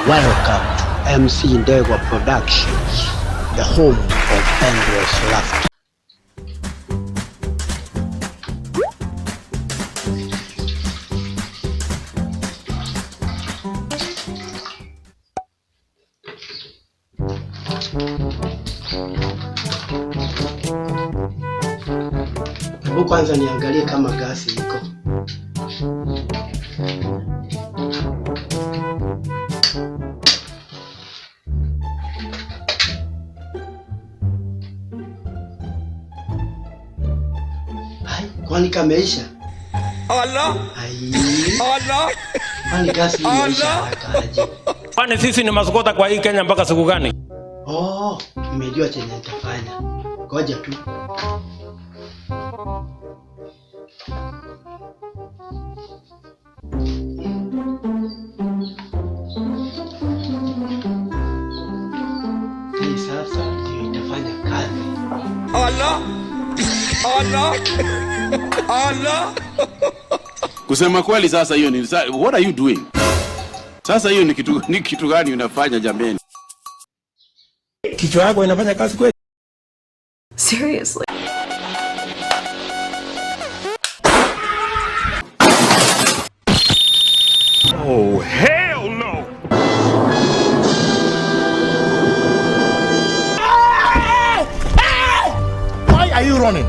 Welcome to MC Ndegwa Productions, the home of endless laughter. Hebu kwanza niangalie kama gasi iko. Hai, kwani kameisha? Allah. Ai, Allah. kwani gasi imeisha haraka aje? Kwani sisi ni masokota kwa hii Kenya mpaka siku gani? Oh, nimejua chenye nitafanya. Ngoja tu. Hii sasa ndio itafanya kazi. Allah. Allah. Allah. Kusema kweli sasa hiyo ni what are you doing? Sasa hiyo ni kitu gani unafanya jameni? Kichwa yako inafanya kazi kweli? Seriously. Oh, hell no. Why are you running?